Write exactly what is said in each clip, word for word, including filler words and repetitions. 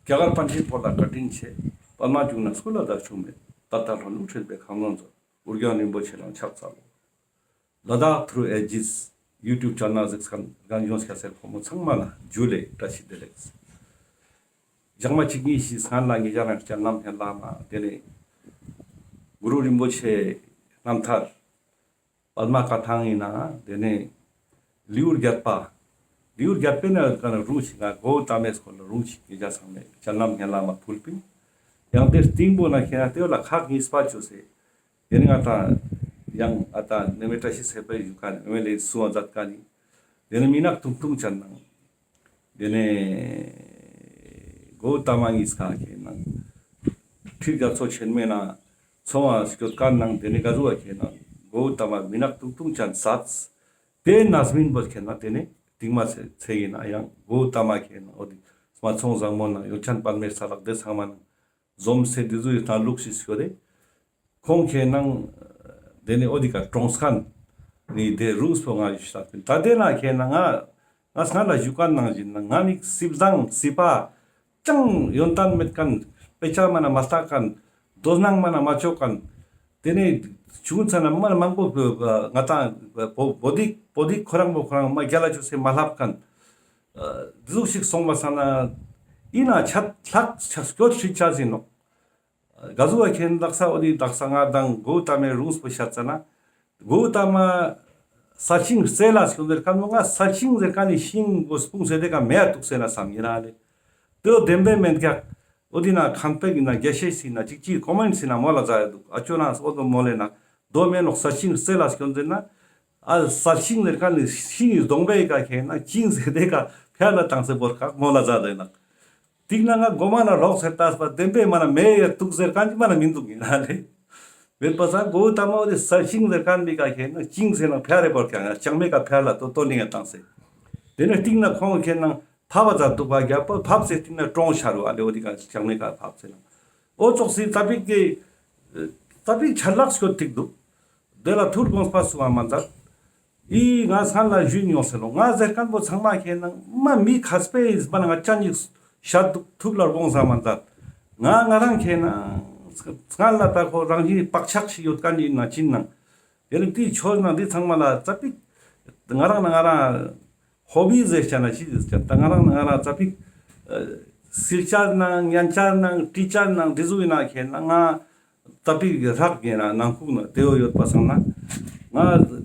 རྒྱ་གར་པཎ་ཆེན་པོ་ལ་བཀའ་དྲིན་ཆེ། པདྨ་འབྱུང་གནས་སྐུ་ལ་བདག་ཆུང་མེད། ད་ལྟ་ལྷོ་ནུབ་ཁྲོས་པའི་ཁམས་ལོངས་སྤྱོད། ཨོ་རྒྱན་རིན་པོ་ཆེ་ལ་ཕྱག་འཚལ་ལོ། ལ་དྭགས་ཐུརུ་ཨེ་ཇིས་ཡུ་ཊུབ་ཆེ་ནལ་གཟིགས་མཁན་རྒན་གཞོན་སྐྱ་སེར་ཕོ་མོ་ཚང་མ་ལ་ཇུ་ལེ་བཀྲ་ཤིས་བདེ་ལེགས། ཞག་མ་གཅིག་གཉིས་ཤིག་སྔན་ལ་ངེད་ཅག་རང་སྤྱན་ལམ་སྙན་ལམ་མ་དེ་ནས་གུ་རུ་རིན་པོ་ཆེ་རྣམ་ཐར་པདྨ་བཀའ་ཐང་ཡིན་ན་དེ་ནས་ལེའུ་བརྒྱད་པ། ལེའུ་བརྒྱད་པའི་ནང་ཡོད་མཁན་རུང་ཞིག་ང་གོའུ་ཏ་མའི་སྐོར་ལ་རུང་ཞིག་ངེད་ཅག་ཚང་མས་སྤྱན་ལམ་སྙན་ལམ་མ་ཕུལ་པིན། ཡང་དེ་སྟིང་པོ་ན་ཁྱེད་ན་དེ་ལ་ཁག་གཉིས་པ་བཅོས་སེ། དེ་ནི་ང་དང་ཡང་ཨ་ད་ནེ་མེ་བཀྲ་ཤིས་ཚེ་དཔལ་ཞུ་མཁན་ནི་ཨེམ་ཨེལ་ཨེ་སུ་བ་མཛད་མཁན་ནི། དེ་ནི་མི་ནག་ཐུང་ཐུང་ཅན་ནང་། དེ་ནས་གོའུ་ཏ་མ་གཉིས་ཀ་ཁྱེད་ནང་། ཁྲི་རྒྱ་མཚོ་ཆེན་མོའི་ནང་ཚོང་བ་སྐྱོད་མཁན་ནང་དེ་ནས་ག་ཟུག་ཁྱེད་ནང་གོའུ་ཏ་མ་མི་ནག་ཐུང་ཐུང་ཅན་སད། དེ་ནས་མིན་པོ་ཁྱེད་ནང་དེ་ནས་དིང་མ་ཚེ་ཚེ་ཡིན་ན་ཡང་གོའུ་ཏ་མ་ཁྱེད་ནང་འོ་དེ་སྨད་འཚོང་བཟང་མོ་ནང་ཡོན་ཆབ་པད་མའི་ས་ལག་དེ་ཚང་མ་ནང་། འཛོམས་སེ་འདི་ཚོ་ཡི་ཐང་ལུགས་ཤིག་ཤོད་དེ། ཁོང་ཁྱེད་ནང་། དེ་ནི་འོ་དི་ཀ་གྲོངས་མཁན། ནི་དེ་རུས་པོ་ང་ཡོད་ཤག་པིན། ད་དེ་ན་ཁྱེད་ནང་ང་། ང་སྔ་ལ་ཞུ་མཁན་ནང་བཞིན་ན་ང་ནི་སྲིད་བཟང་སྲིད་པ། ཅང་ཡོན་ཏན་མེད་མཁན། དཔེ་ཆ་མ་ན་མ་ལྟ་མཁན། དོ་སྣང་མ་ན་མ་ཆོག་མཁན། དེ་ནི་ཆུང་ཚ་ན་མ་ན་མང་པོ་ང་དང་བོ་བོ་དིག་བོ་དིག་ཁོ་རང་བོ་ཁོ་རང་མ་རྒྱལ་ལ་ཆུ་སེ་མ་ལྷབ་མཁན། འདི་ཟུག་ཞིག་སོང་བ་སང་ན། ཡིན་ན་ཆད་ལྷག་ཆད་སྐྱོད་ཧྲིལ་ཆ་ཟིན་ནོག་ག་ཟུག་བ་ཁྱེད་དག་ས་འོ་དི་དག་ས་ང་དང་གོའུ་ཏ་མའི་རུས་པོ་ཤད་ཙ་ན། གོའུ་ཏ་མ་ས་ཤིང་རྩེ་ལ་སྐྱོད་ཟེར་མཁན་མོ་ང་ས་ཤིང་ཟེར་མཁན་ནི་ཤིང་གོ་སྤུངས་ཟེར་དེ་ཀ་མེ་ཡ་འདུག་ཟེར་ན་བསམ་ཡིན་ན་ལེ། དེ་བོ་བདེན་པའི་མེད་ཀྱག་འོ་དི་ན་ཁམས་པའི་ཡིན་ན་རྒྱལ་སྲས་ཡིན་ན་ཅིག་ཅིག་ཀོ་མེན་ཊ་ཡིན་ན་མོལ་ལ་མཛད་ཡ་འདུག་ཨ་ཅོ་ན་འོ་དོ་མོལ་ལེ་ན་དོ་མེ་ནོག་ས་ཤིང་རྩེ་ལ་སྐྱོད་ཟེར་ན། ཨ་ས་ཤིང་ཟེར་མཁན་ནི་ཤིང་གི་སྡོང་པའི་ཀ་ཁྱེད་ན་ཤིང་ཟེར་དེ་ཀ་ཕྱར་ལ་བཏང་སེ་བོར་ཀ་མོལ་ལ་མཛད་དེ་ན། ཏིག་ན་ང་གོ་མ་ན་ལོག་ཟེར་ལྟས་པ་བདེན་པའི་མ་ན་མེ་ཡ་འདུག་ཟེར་མཁན་ཅིག་མ་ན་མི་འདུག་ཡིན་ན་ལེ། མེད་པ་ས་གོའུ་ཏ་མ་འོ་དི་ས་ཤིང་ཟེར་མཁན་མི་ཀ་ཁྱེད་ན་ཤིང་ཟེར་ན་ཕྱར་རེ་བོར་ཀ་ང་ལྕང་མའི་ཀ་ཕྱར་ལ་ཏོ་ཏོ་ལིང་ང་བཏང་སེ། དེ་ནས་ཏིག་ན་ཁོང་ཁྱེད་ན་ཕབ་བ་ཙ་འདུག་པ་རྒྱབ་པ་ཕབ་སེ་ཏིག་ན་གྲོངས་ཤར་བ་ལེ། འོ་དི་ཀ་ལྕང་མའི་ཀ་ཕབ་སེ་ན། འོ་ཙོགས་སི་ཙ་པིག་གི་ཙ་པིག་ཆད་ལྷག་སྐྱོད་ཐིག་འདུག་དེ་ལ་ཐུར་དགོངས་པ་སུ་བ་མ་མཛད། ཨི་ང་སྔན་ལ་ཞུས་མྱོང་ཟེར་ལོ། ང་ཟེར་མཁན་པོ་ཚང་མ་ཁྱེད་ན་མ་མི་མཁས་པའི་ཨིས་པ་ན་ང་ཅན་ཡིག་ཤད་འདུག་ཐུགས་ལ་དགོངས་ས་མ་མཛད། ང་ང་རང་ཁྱེད་ན་སྔན་ལ་ད་ཁོ་རང་བཞིན་བག་ཆགས་ཤིག་ཡོད་མཁན་ཡིན་ན་ཅིན་ནང་། དེ་ནི་དེའི་ཆོས་ནང་འདི་ཚང་མ་ལ་ཙ་པིག་ང་རང་ན་ང་རང་ཧོ་བི་ཟེར་ཆ་ན་ཅི་ཟེར་ཆ་ད་ང་རང་ན་ང་རང་ཙ་པིག་སིལ་ཆ་ནང་ཉན་ཆ་ནང་བྲི་ཆ་ནང་འདི་ཟུག་ཡིན་ན་ཁྱེད་ན་ང་ཙ་པིག་རག་ངེ་ན་ནང་ཁུག་ན་དེ་བོ་ཡོད་པ་སང་ན་ང་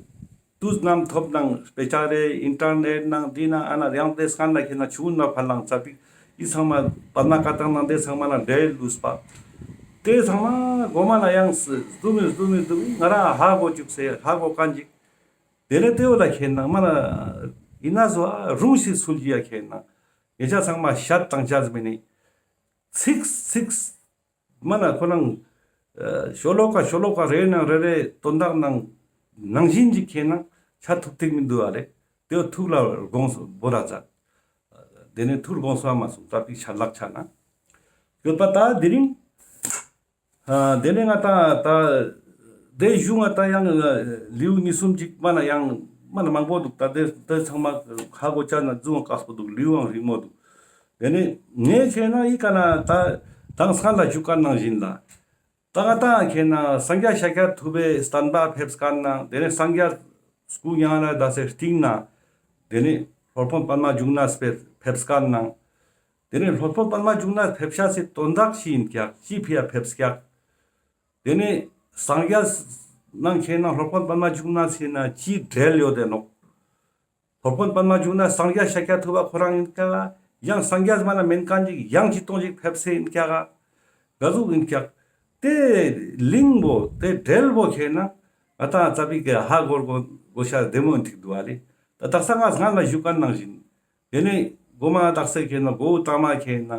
དུས་ནམ་ཐོབ་ནང་དཔེ་ཆ་རེ་ཨིན་ཊར་ནེཊ་ནང་འདི་ན་ཨ་ན་ཡང་དེ་སྔན་ལ་ཁྱེད་ན་ཆུང་ན་ཕར་ལང་ཙ་པིག་ཨི་ཚང་མ་པདྨ་བཀའ་ཐང་ནང་དེ་ཚང་མ་ལ་འབྲེལ་ལུས་པ། དེ་ཚང་མ་གོ་མ་ལ་ཡང་སྡུ་མི་སྡུ་མི་སྡུ་མི་ང་རང་ཧ་གོ་བཅུག་སེ་ཧ་གོ་མཁན་ཅིག་དེ་ནས་དེ་བོ་ལ་ཁྱེད་ནང་མ་ན་ཡིན་ན་བཟོ་ཨ་རུང་ཞིག་སུལ་གྱི་ཡ་ཁྱེད་ནང་ངེ་ཆ་ཚང་མ་ཤད་བཏང་ཆ་ཟི་མི་ནི་ཚིག་ཚིག་མ་ན་ཁོ་རང་ཤོ་ལོ་ཀ་ཤོ་ལོ་ཀ་རེ་ནང་རེ་རེ་དོན་དག་ནང་ནང་བཞིན་གྱི་ཁྱེད་ནང་ཆ་ཐུབ་ཐིག་མི་འདུག་ཨ་ལེ། དེ་བོ་ཐུགས་ལ་དགོངས་བོ་ལ་མཛད། དེ་ནས་ཐུར་དགོངས་སོ་མ་སོང་ཙ་པིག་ཆད་ལྷག་ཆ་ན་ཡོད་པ་ད་དེ་རིང་། ཨ་དེ་ནས་ང་ད་ད་དེ་ཞུ་ང་ད་ཡང་ལེའུ་གཉིས་གསུམ་ཅིག་མ་ན་ཡང་མ་ན་མང་པོ་འདུག་ད་དེ་དེ་ཚང་མ་ཧ་གོ་ཆ་ན་རྫུན་དཀགས་པོ་འདུག་ལེའུའང་རིང་མོ་འདུག་དེ་ནས་ངས་ཁྱེད་ན་ཡི་ཀ་ན་ད་དང་སྔ་ལ་ཞུ་ཀ་ནང་བཞིན་ལ། ད་ང་ད་ཁྱེད་ན་སངས་རྒྱས་ཤཱཀྱ་ཐུབ་པའི་བསྟན་པ་ཕེབས་ཀ་ན་དེ་ནས་སངས་རྒྱས་སྐུ་མྱ་ངན་ལས་འདས་སེ་སྟིང་ན་དེ་ནས་སློབ་དཔོན་པདྨ་འབྱུང་གནས་ཕེབས་ཀ་ན། དེ་ནས་སློབ་དཔོན་པདྨ་འབྱུང་གནས་ཕེབས་ཤ་སི་དོན་དག་ཅི་ཡིན་ཀྱག་ཅི་ཕི་ཡ་ཕེབས་ཀྱག་དེ་ནས་སངས་རྒྱས་ནང་ཁྱེད་ན་སློབ་དཔོན་པདྨ་འབྱུང་གནས་ཡིན་ན་ཅི་འབྲེལ་ཡོད་དེ་ནོག་སློབ་དཔོན་པདྨ་འབྱུང་གནས་སངས་རྒྱས་ཤཱཀྱ་ཐུབ་པ་ཁོ་རང་ཡིན་ཀྱག་ཡང་སངས་རྒྱས་མ་ན་མེན་མཁན་ཅིག་ཡང་ཅི་གཏོང་ཅིག་ཕེབས་སེ་ཡིན་ཀྱག་ག་ཟུག་ཡིན་ཀྱག་དེ་ལིང་བོ་དེ་འབྲེལ་བོ་ཁྱེད་ན་ང་ད་ཙ་པིག་གི་ཧ་གོ་གོ་གོ་ཤ་བདེ་མོ་ཡིན་ཐིག་འདུག་ཨ་ལེ། ད་དག་ས་ང་སྔ་ལ་ཞུ་ཀ་ནང་བཞིན། དེ་ནས་གོ་མ་དག་ས་ཁྱེད་ན་གོའུ་ཏ་མ་ཁྱེད་ན་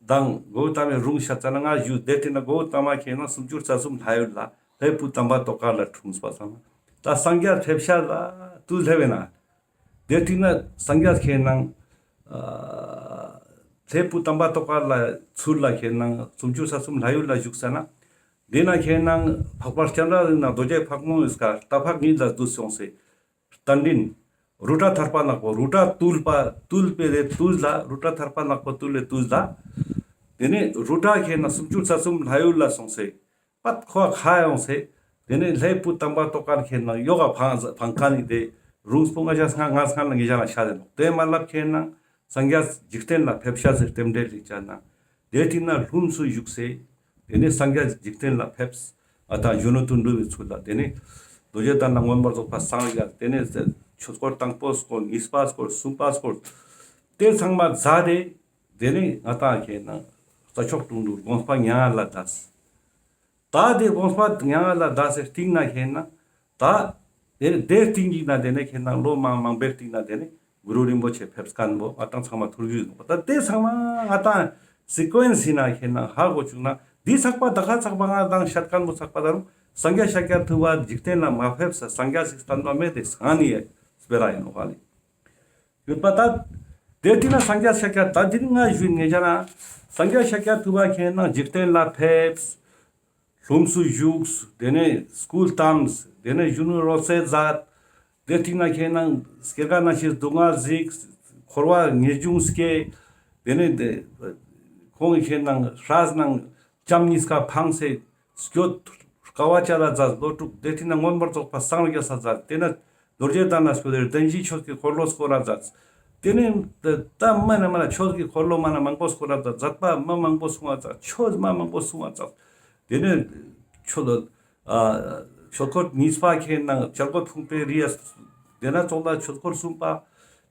དང་གོའུ་ཏ་མའི་རུང་ཤ་ཙ་ན་ང་ཞུ་དེ་དེ་ན་གོའུ་ཏ་མ་ཁྱེད་ན་སུམ་ཅུ་རྩ་གསུམ་ལྷ་ཡུལ་ལ་ལྷའི་བུ་དམ་པ་ཏོག་དཀར་ལ་འཁྲུངས་པ་སང་ན་ད་སངས་རྒྱས་ཕེབས་ཤ་ལ་དུས་ལྷེ་བས་ན་དེ་དེ་ན་སངས་རྒྱས་ཁྱེད་ན་ལྷའི་བུ་དམ་པ་ཏོག་དཀར་ལ་ཚུར་ལ་ཁྱེད་ན་སུམ་ཅུ་རྩ་གསུམ་ལྷ་ཡུལ་ལ་བཞུགས་ས་ན་དེ་ན་ཁྱེད་ན་འཕགས་པ་སྤྱན་རས་གཟིགས་ན་རྡོ་རྗེ་ཕག་མོ་ཡིས་ཀ་རྟ་ཕག་གཉིས་ལ་འདུས་སོང་སེ། རྟ་མགྲིན། རུ་དྲ་ཐར་པ་ནག་པོ་རུ་དྲ་བཏུལ་པ་བཏུལ་པའི་རེ་བཏུལ་ལ་རུ་དྲ་ཐར་པ་ནག་པོ་བཏུལ་ལེ་བཏུལ་ལ། དེ་ནས་རུ་དྲ་ཁེ་ན་སུམ་ཅུ་རྩ་གསུམ་ལྷ་ཡུལ་ལ་སོང་སེ། པད་ཁོ་ཁ་ཡོང་སེ། དེ་ནས་ལྷའི་བུ་དམ་པ་ཏོག་ཁན་ཁེ་ན་ཡོག་ག་ཕང་ཕང་ཁན་ནི་དེ་རུང་སྤུ་ང་ཞ་སྔ་ང་སྔ་ལ་ངེ་ཞ་ལ་ཤ་དེ་ནོག་དེ་མ་ལབ་ཁེ་ན་སངས་རྒྱས་འཇིག་རྟེན་ལ་ཕེབས་ཤ་ཟེར་རྟེན་འབྲེལ་ལིག་ཅ་ན། དེ་ཏིང་ན་ལྷུམས་སུ་བཞུགས་སེ། དེ་ནས་སངས་རྒྱས་འཇིག་རྟེན་ལ་ཕེབས། ཨ་ད་གཞོན་ནུ་དོན་གྲུབ་པའི་ཚུལ་ལ་དེ་ནས་རྡོ་རྗེ་གདན་ལ་མངོན་པར་རྫོགས་པ་སངས་རྒྱས། དེ་ནས་ཆོས་འཁོར་དང་པོ་སྐོར། གཉིས་པ་སྐོར། གསུམ་པ་སྐོར། དེ་ཚང་མ་མཛད་དེ། དེ་ནས་ང་ཏང་ཁེ་ན་རྩྭ་མཆོག་གྲོང་དུ་དགོངས་པ་མྱ་ངན་ལས་འདས། ད་དེ་དགོངས་པ་མྱ་ངན་ལས་འདས་སེ་སྟིང་ན་ཁེ་ན་ད་དེ་དེ་སྟིང་གི་ན་དེ་ནས་ཁེ་ན་ལོ་མང་མང་པོའི་སྟིང་ན་དེ་ནས་གུ་རུ་རིན་པོ་ཆེ་ཕེབས་ཁན་བོ་ང་ཏང་ཚང་མ་ཐུགས་རྒྱུས་ཡིན་པ། ད་དེ་ཚང་མ་ང་ཏང་སི་ཀུ་ཨེན་སི་ན་ཁེ་ན་ཧ་གོ་བཅུག་ན་དེ་ཚག་པ་ད་ཁ་ཚག་པ་ང་ཏང་ཤད་ཁན་བོ་ཚག་པ་ད་རུང་སངས་རྒྱས་ཤཱཀྱ་ཐུབ་པ་འཇིག་རྟེན་ལ་མ་ཕེབས་ས་སངས་རྒྱས་སི་བསྟན་པ་མེད་དེ་སང་ནི་ཡ་སྤེ་ར་ཡིན་ནོག་ཧ་ལེ། ཡོད་པ་ད། དེ་དེ་ན་སངས་རྒྱས་ཤཱཀྱ་ད་དེ་ནི་ང་ཞུ་ངེ་ཅ་ན། སངས་རྒྱས་ཤཱཀྱ་ཐུབ་པ་ཁེ་ན་འཇིག་རྟེན་ལ་ཕེབས། ལྷུམས་སུ་བཞུགས། དེ་ནས་སྐུ་བལྟམས། དེ་ནས་གཞོན་ནུ་རོལ་རྩེད་མཛད། དེ་སྟིང་ན་ཁེ་ན་སྐྱེ་རྒ་ན་འཆིའི་སྡུག་བསྔལ་གཟིགས། འཁོར་བ་ངེས་འབྱུང་སྐྱེ། དེ་ནས་དེ་ཁོང་ཁེ་ན་སྲས་ནང་ལྕམ་གཉིས་ཀ་ཕངས་སེ་སྐྱོད་དཀའ་བ་སྤྱད་ལ་མཛད། ལོ་དྲུག་དེ་སྟིང་ན་མངོན་པར་རྫོགས་པ་སངས་རྒྱས་ས་མཛད། དེ་ན་རྡོ་རྗེ་གདན་ན་སྐྱོད་དེ་བདེན་བཞིའི་ཆོས་ཀྱི་འཁོར་ལོ་བསྐོར་ར་མཛད། དེ་ནས་ད་མ་ན་མ་ན་ཆོས་ཀྱི་འཁོར་ལོ་མ་ན་མང་པོ་བསྐོར་ར་མཛད། མཛད་པ་མ་མང་པོ་གསུང་བ་མཛད། ཆོས་མ་མང་པོ་གསུང་བ་མཛད། དེ་ནས་ཆོས་ཨ་ཆོས་འཁོར་གཉིས་པ་ཁེ་ན་བྱ་རྒོད་ཕུང་པོའི་རི་ཡ། དེ་ན་ཙོགས་ལ་ཆོས་འཁོར་གསུམ་པ།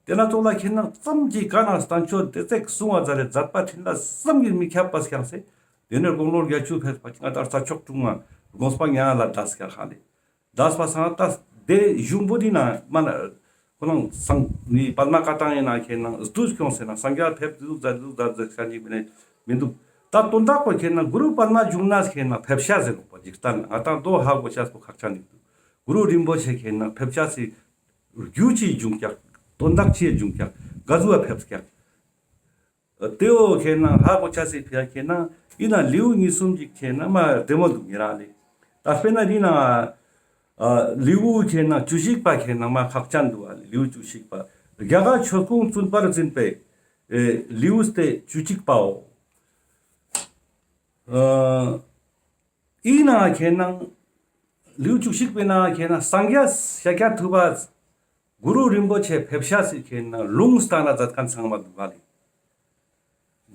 དེ་ན་ཙོགས་ལ་ཁེ་ན་ཙམ་གྱི་ག་ན་བསྟན་བཅོས་དེ་ཚེག་གསུང་བ་མཛད་རེ་མཛད་པ་ཕྲིན་ལས་བསམ་གྱིས་མི་ཁྱབ་པ་སྐྱངས་སེ། དེ་ནས་དགུང་ལོ་བརྒྱད་ཅུ་ཕེབས་པ་ང་ཏང་རྩྭ་མཆོག་གྲོང་ང་དགོངས་པ་མྱ་ངན་ལས་འདས་ཀྱག་ཧ་ལེ། འདས་པ་སང་ད་དེ་གཞུང་པོ་དེ་ན་མ་ན་ཁོ་ན་སང་ནི་པདྨ་བཀའ་ཐང་ཡིན་ན་ཁེ་ན་བསྡུས་སྐྱོང་སེ་ན་སངས་རྒྱས་ཕེབས་འདུག་མཛད་འདུག་མཛད་འདུག་ཤ་ཉིག་མི་ནས་མི་འདུག་ད་དོན་དག་པོ་ཁེ་ན་གུ་རུ་པདྨ་འབྱུང་གནས་ཁེ་ན་ཕེབས་ཤ་ཟེར་ནོག་པ་འཇིག་རྟེན་ལ་ང་ཏང་དོ་ཧ་གོ་ཤ་སོ་ཁག་ཅན་ནི་འདུག་གུ་རུ་རིན་པོ་ཆེ་ཁེ་ན་ཕེབས་ཤ་སི་རྒྱུ་ཅི་འབྱུང་ཀྱག་དོན་དག་ཅི་འབྱུང་ཀྱག་ག་ཟུག་ཕེབས་ཀྱག་དེའོ་ཁེ་ན་ཧ་གོ་ཆ་སི་ཕི་ཡ་ཁེ་ན་ཡིན་ན་ལེའུ་གཉིས་གསུམ་ཅིག་ཁེ་ན་མ་བདེ་མོ་འདུག་ཉེ་རང་ལེ། ད་དཔེར་ན་འདི་ན་ཨ་ལེའུ་ཁེ་ན་བཅུ་གཅིག་པ་ཁེ་ན་མ་ཁག་ཅན་འདུག་ཨ་ལེའུ་བཅུ་གཅིག་པ། རྒྱ་གར་ཆོས་ཁུངས་བཙུན་པར་འཛིན་པའི་ཨེ་ལེའུ་སྟེ་བཅུ་གཅིག་པའོ། ཨ་ཨི་ན་ཁེ་ན་ལེའུ་བཅུ་གཅིག་པའི་ན་ཁེ་ན་སངས་རྒྱས་ཤཱཀྱ་ཐུབ་པ་གུ་རུ་རིན་པོ་ཆེ་ཕེབས་ཤ་སི་ཁེ་ན་ལུང་སྟན་ན་མཛད་ཁན་ཚང་མ་འདུག་ག་ལེ།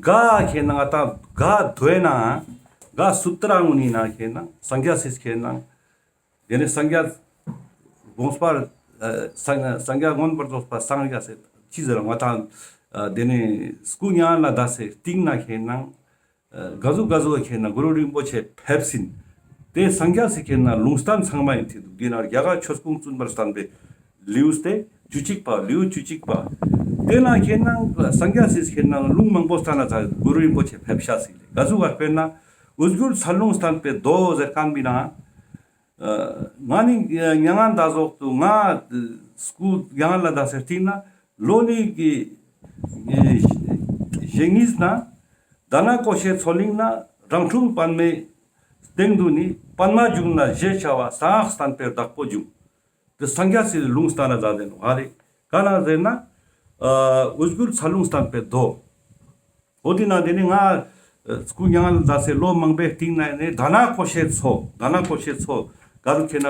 ག་ཁེ་ན་ང་ཏང་ག་དོ་ན་ག་སུ་ཏྲ་ངུ་ནི་ན་ཁེ་ན་སངས་རྒྱས་སི་ཁེ་ན་དེ་ནས་སངས་རྒྱས་དགོངས་པར་ཨ་སངས་སངས་རྒྱས་མངོན་པར་རྫོགས་པ་སངས་རྒྱས་སི་ཅི་ཟེར་ང་ཏང་ཨ་དེ་ནས་སྐུ་མྱ་ངན་ལས་འདས་སེ་སྟིང་ན་ཁེ་ན། ག་ཟུག་ག་ཟུག་ཁེ་ན་གུ་རུ་རིན་པོ་ཆེ་ཕེབས་ཟིན། དེ་སངས་རྒྱས་སི་ཁེ་ན་ལུང་བསྟན་ཚང་མ་ཡིན་ཐིག་འདུག་འདི་ན་རྒྱ་གར་ཆོས་ཁུངས་བཙུན་པར་བསྟན་པའི་ལེའུ་སྟེ་བཅུ་གཅིག་པ། ལེའུ་བཅུ་གཅིག་པ། དེ་ན་ཁེ་ན་སངས་རྒྱས་སི་ཁེ་ན་ལུང་མང་པོ་བསྟན་ན་ཚ་གུ་རུ་རིན་པོ་ཆེ་ཕེབས་ཤ་སི་ལེ། ག་ཟུག་ག་དཔེར་ན་འོད་སྐུར་འཚལ་ལུང་བསྟན་པའི་མདོ་ཟེར་ཁན་བི་ན། ང་ནི་མྱ་ངན་འདས་ཟོག་ཏུ་ང་སྐུ་མྱ་ངན་ལས་འདས་སེ་སྟིང་ན་ལོ་ནི་གི་ཞེ་གཉིས་ན་དྷ་ན་ཀོ་ཤའི་མཚོ་གླིང་ན་རང་འཁྲུངས་པདྨའི་སྟེང་དུ་ནི་པདྨ་འབྱུང་གནས་ཞེས་བྱ་བ་གསང་སྔགས་བསྟན་པའི་བདག་པོ་འབྱུང་། དེ་སངས་རྒྱས་སི་ལུང་བསྟན་ན་མཛད་དེ་ནོག་ཧ་ལེ། ག་ན་ཟེར་ན་འོད་སྐུར་འཚལ་ལུང་བསྟན་པའི་མདོ། འོ་དེ་ན་དེ་ནི་ང་སྐུ་མྱ་ངན་ལས་འདས་སེ་ལོ་མང་པོའི་སྟིང་ན་ནི་དྷ་ན་ཀོ་ཤའི་མཚོ། དྷ་ན་ཀོ་ཤའི་མཚོ་ག་རུ་ཁེ་ན་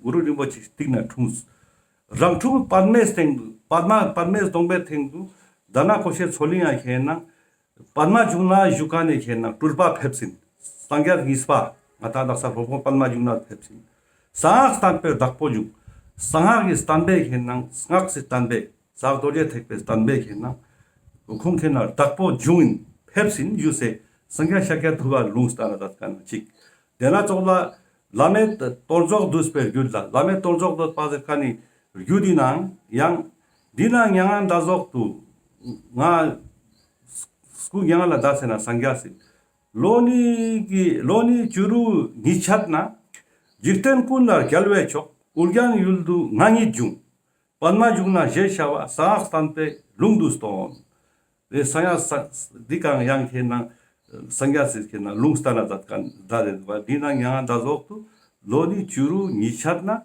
གུ་རུ་རིན་པོ་ཆེ་སྟིང་ན་འཁྲུངས། རང་འཁྲུངས་པདྨའི་སྟེང་དུ་པདྨ་པདྨའི་སྡོང་པོའི་སྟེང་དུ་དྷ་ན་ཀོ་ཤའི་མཚོ་གླིང་ཡ་ཁེ་ན་པདྨ་འབྱུང་གནས་བཞུགས་ཁན་ནི་ཁེ་ན་སྤྲུལ་པ་ཕེབས་ཟིན། སངས་རྒྱས་གཉིས་པ་ང་ཏང་དག་ས་སློབ་དཔོན་པདྨ་འབྱུང་གནས་ཕེབས་ཟིན། གསང་སྔགས་བསྟན་པའི་བདག་པོ་འབྱུང་། གསང་སྔགས་ཀྱི་བསྟན་པའི་ཁེ་ན་སྔགས་སི་བསྟན་པའི་ཟག་རྡོ་རྗེ་ཐེག་པའི་བསྟན་པའི་ཁེ་ན་ཁོང་ཁེ་ན་བདག་པོ་འབྱུང་ཡིན་ཕེབས་ཟིན་ཞུས་སེ་སངས་རྒྱས་ཤཱཀྱ་ཐུབ་པ་ལུང་བསྟན་ན་མཛད་ཁན་ཅིག་དེ་ན་ཙོགས་ལ་བླ་མེད་དོལ་རྫོགས་འདུས་པའི་རྒྱུད་ལ། བླ་མེད་དོལ་རྫོགས་འདུས་པ་ཟེར་ཁན་ནི་རྒྱུད་དེ་ན་ཡང་འདི་ན་མྱ་ངན་འདས་ཟོག་ཏུ་ང་སྐུ་མྱ་ངན་ལས་འདས་སེ་ན་སངས་རྒྱས་སི་ལོ་ནི་གི་ལོ་ནི་བཅུ་རུ་ཉིས་ཆད་ན། འཇིག་རྟེན་ཀུན་ལ་རྒྱལ་བའི་མཆོག །ཨོ་རྒྱན་ཡུལ་དུ་ང་ཉིད་འབྱུང་། པདྨ་འབྱུང་གནས་ཞེས་བྱ་བ། གསང་སྔགས་བསྟན་པའི་ལུང་དུ་སྟོན། རེ་སངས་རྒྱས་ས་འདི་གང་ཡང་ཁེ་ན་སངས་རྒྱས་སི་ཁེ་ན་ལུང་བསྟན་ན་མཛད་ཁན་མཛད་དེ་འདུག་པ། འདི་ན་མྱ་ངན་འདས་ཟོག་ཏུ་ལོ་ནི་བཅུ་རུ་ཉིས་ཆད་ན།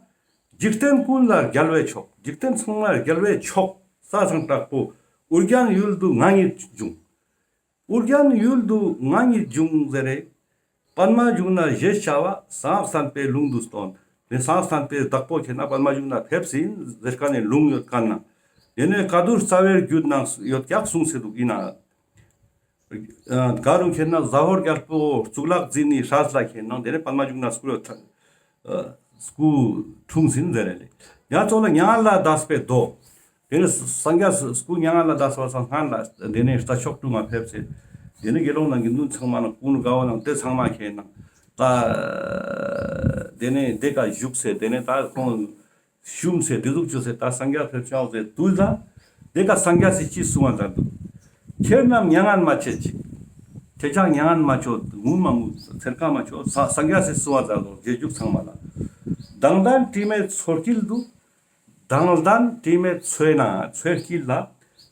འཇིག་རྟེན་ཀུན་ལ་རྒྱལ་བའི་མཆོག་འཇིག་རྟེན་ཚང་མ་རྒྱལ་བའི་མཆོག་ས་སང་དྲག་པོ་ཨོ་རྒྱན་ཡུལ་དུ་ང་ཉིད་འབྱུང་། ཨུ་རྒྱན་ཡུལ་དུ་ང་ཉིད་འབྱུང་ཟེར་རེ། པདྨ་འབྱུང་གནས་ཞེས་བྱ་བ་གསང་སྔགས་བསྟན་པའི་ལུང་དུ་སྟོན། དེ་གསང་སྔགས་བསྟན་པའི་བདག་པོ་ཁེ་ན་པདྨ་འབྱུང་གནས་ཕེབས་ཟིན་ཟེར་ཁན་ནི་ལུང་ཡོད་ཁན་ནང་། དེ་ནས་བཀའ་བསྡུ་རྩ་བའི་རྒྱུད་ནང་ཡོད་ཀྱག་གསུངས་སེ་འདུག་ཡིན་ན། ཨ་ག་རུ་ཁེ་ན་ཟ་ཧོར་རྒྱལ་པོ་གཙུག་ལག་འཛིན་ནི་སྲས་ལ་ཁེ་ན་དེ་ནས་པདྨ་འབྱུང་གནས་སྐུ་ལ་ཐ་ཨ་སྐུ་འཁྲུངས་ཟིན་ཟེར་རེ་ལེ། ཡང་ཙོགས་ལ་མྱ་ངན་ལས་འདས་པའི་མདོ། དེ་ནས་སངས་རྒྱས་སྐུ་མྱ་ངན་ལས་འདས་པ་སང་སྔན་ལ་དེ་ནས་རྩྭ་མཆོག་གྲོང་ང་ཕེབས་སེ། དེ་ནས་དགེ་སློང་ནང་དགེ་འདུན་ཚང་མ་ནང་སྐུ་ནུ་དགའ་བོ་ནང་དེ་ཚང་མ་ཁེ་ན་ད་དེ་ནས་དེ་ཀ་བཞུགས་སེ་དེ་ནས་ད་ཁོང་ཞུམ་སེ་དེ་ཟུག་བཅོས་སེ་ད་སངས་རྒྱས་ཕེབས་ཤག་ཟེར་དུས་ལ་དེ་ཀ་སངས་རྒྱས་སི་ཅི་གསུང་བ་མཛད་འདུག་ཁྱེད་རྣམས་མྱ་ངན་མ་བྱེད་ཅིག་ཁྱེད་ཅག་མྱ་ངན་མ་བཅོ། ངུ་མ་ངུ། འཚེར་ཁ་མ་བཅོ། ས་སངས་རྒྱས་སི་གསུང་བ་མཛད་འདུག་རྗེས་འཇུག་ཚང་མ་ལ། དང་ལྡན་དྲི་མེད་མཚོ་དཀྱིལ་དུ། དང་ལྡན་དྲི་མེད་མཚོའི་ནང་མཚོའི་དཀྱིལ་ལ།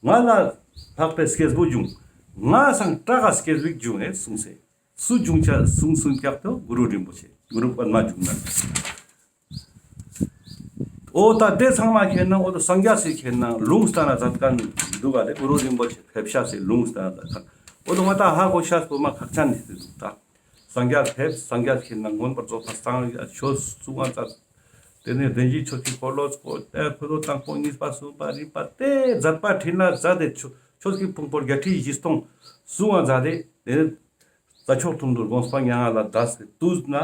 ང་ལས་ལྷག་པའི་སྐྱེས་བུ་འབྱུང་། ང་སང་དྲག་ག་སྐྱེས་བུ་འབྱུང་ངེ་གསུངས་སེ། སུ་འབྱུང་ཆ་གསུངས་གསུངས་ཀྱག་ཏོ་གུ་རུ་རིན་པོ་ཆེ་གུ་རུ་པདྨ་འབྱུང་གནས། འོ་ད་དེ་ཚང་མ་ཁེ་ན་འོ་དོ་སངས་རྒྱས་སི་ཁེ་ན་ལུང་བསྟན་ན་མཛད་ཁན་འདུག་ག་དེ་གུ་རུ་རིན་པོ་ཆེ་ཕེབས་ཤག་སེ་ལུང་བསྟན་ན་མཛད་ཁན། འོ་དོ་ང་ད་ཧ་གོ་ཤག་པོ་མ་ཁག་ཅན་ནི་སེ་འདུག་ད། སངས་རྒྱས་ཕེབས་སངས་རྒྱས་ཁེ་ན་མངོན་པར་རྫོགས་པ་སངས་རྒྱས་ཆོས་གསུང་བ་མཛད། དེ་ནས་བདེན་བཞིའི་ཆོས་ཀྱི་འཁོར་ལོ་བསྐོར་ཏེ་འཁོར་ལོ་དང་པོ་གཉིས་པ་གསུམ་པ་རིམ་པ་དེ་མཛད་པ་འཕྲིན་ལས་མཛད་དེ་ཆོས་ཆོས་ཀྱི་ཕུང་པོ་བརྒྱད་ཁྲི་བཞི་སྟོང་གསུང་བ་མཛད་དེ་དེ་ནས་རྩྭ་མཆོག་གྲོང་དུ་དགོངས་པ་མྱ་ངན་ལས་འདས་སེ་དུས་ན་